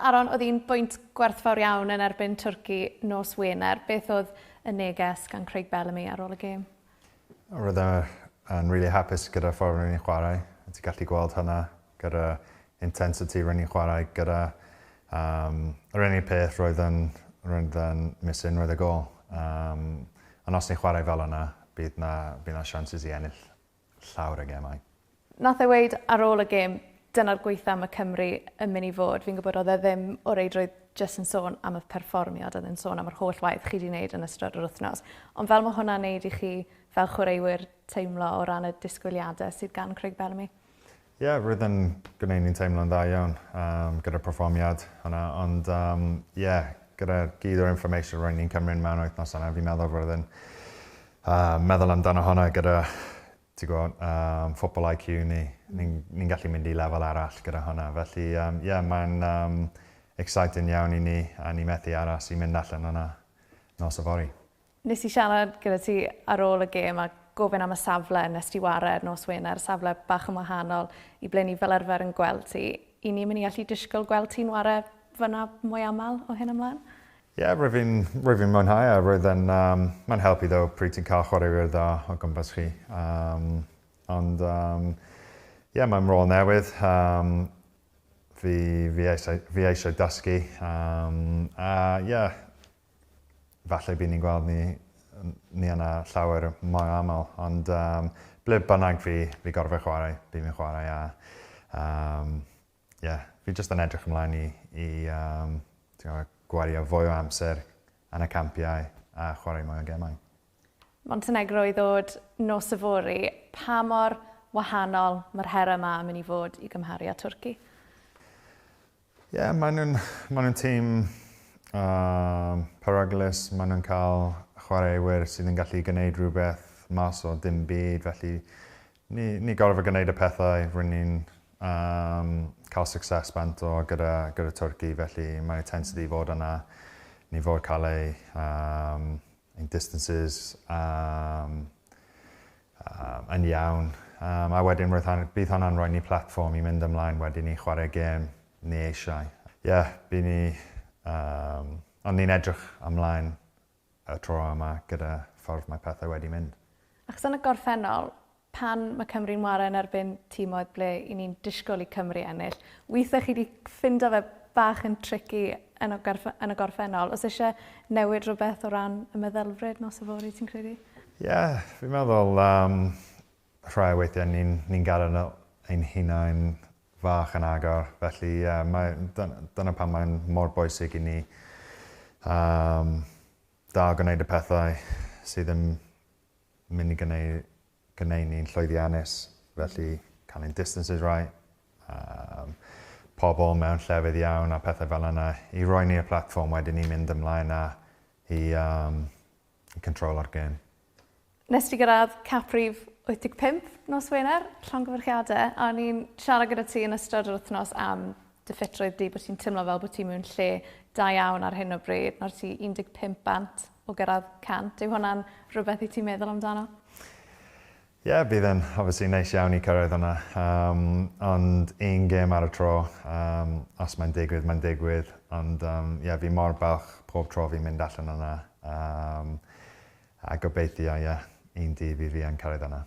Aron, oedd hi'n bwynt gwerthfawr iawn yn erbyn Twrci nos Wener. Beth oedd y neges gan Craig Bellamy ar ôl y gêm? Roedd e yn really hapus gyda ffordd rwy'n ni'n chwarae. Ti'n gallu gweld hynna gyda intensity rwy'n ni'n chwarae gyda. Yr unig peth roedd yn, roedd yn missing roedd y gol. Ond os ni'n chwarae fel yna, bydd na, bydd na chances i ennill llawer o gemau. Nath e weud ar ôl y gêm, dyna'r gweitha mae Cymru yn mynd i fod. Fi'n gwybod oedd e ddim o reidrwydd jyst yn sôn am y perfformiad, oedd e'n sôn am yr holl waith chi wedi wneud yn ystod yr wythnos. Ond fel mae hwnna'n neud i chi fel chwaraewyr teimlo o ran y disgwyliadau sydd gan Craig Bellamy? Ie, yeah, roedd yn gwneud ni'n teimlo'n dda iawn gyda'r perfformiad hwnna, ond yeah, gyda gyd o'r information roedd ni'n cymryd mewn wythnos yna, fi'n meddwl roedd yn meddwl amdano hwnna gyda, ti'n gwybod, football IQ ni. Ni'n ni gallu mynd i lefel arall gyda hwnna. Felly, yeah, mae'n exciting iawn i ni, a ni methu aros i mynd allan yna nos yfory. Nes i siarad gyda ti ar ôl y gêm a gofyn am y safle nes ti ware nos Wener, safle bach yn wahanol i ble ni fel arfer yn gweld ti. I ni'n mynd i allu disgwyl gweld ti'n ware fyna mwy aml o hyn ymlaen? Ie, yeah, rwyf fi'n rwy fi mwynhau a roedd yn, mae'n helpu ddo pryd ti'n cael chwaraewyr dda o gwmpas chi. Ond, ie, yeah, mae'n rôl newydd. Fi eisiau dysgu. A ie, yeah, falle bydd ni'n gweld ni yna llawer mwy aml. Ond ble bynnag fi gorfod chwarae, bydd fi'n chwarae a yeah, fi jyst yn edrych ymlaen i ti'n gwbod, gwario fwy o amser yn y campiau a chwarae mwy o gemau. Montenegro i ddod nos yfory, pa mor wahanol mae'r her yma yn mynd i fod i gymharu â Twrci? Ie, yeah, maen nhw'n tîm peryglus, maen nhw'n cael chwaraewyr sydd yn gallu gwneud rhywbeth mas o dim byd, felly ni gorfod gwneud y pethau rwy'n ni'n cael success bant o gyda Twrci, felly mae intensity fod yna, ni fod cael ei ein distances yn iawn. A wedyn roedd bydd hwnna'n rhoi ni platform i mynd ymlaen wedyn i chwarae gêm ni eisiau. Ie, yeah, bydd ni, ond ni'n edrych ymlaen y tro yma gyda ffordd mae pethau wedi mynd. Achos yn y gorffennol, pan mae Cymru'n ware yn erbyn timoedd ble i ni'n disgwyl i Cymru ennill, weithiau chi wedi ffindo fe bach yn tricky yn y gorffennol. Os eisiau newid rhywbeth o ran y meddylfryd nos yfory, ti'n credu? Ie, yeah, fi'n meddwl rhai weithiau ni'n ni gadael ein hunain fach yn agor. Felly yeah, mae, dyna pam mae'n mor bwysig i ni dal gwneud y pethau sydd yn mynd i gwneud ni'n llwyddiannus. Felly cael ein distances right, pobl mewn llefydd iawn a pethau fel yna i roi ni y platform wedyn ni mynd ymlaen a i control o'r gêm. Nes ti gyrraedd cap rhif 85 nos Wener, llongyfarchiadau, a o'n i'n siarad gyda ti yn ystod yr wythnos am dy ffitrwydd di, bod ti'n teimlo fel bod ti mewn lle da iawn ar hyn o bryd. Nawr ti 15 bant o gyrraedd 100. Yw hwnna'n rhywbeth i ti'n meddwl amdano? Ie, yeah, bydd yn obviously neis iawn i cyrraedd yna. Ond un gêm ar y tro, os mae'n digwydd, mae'n digwydd. Ond yeah, fi mor balch pob tro fi'n mynd allan yna. A gobeithio, ie, yeah, un dydd fi yn cyrraedd yna.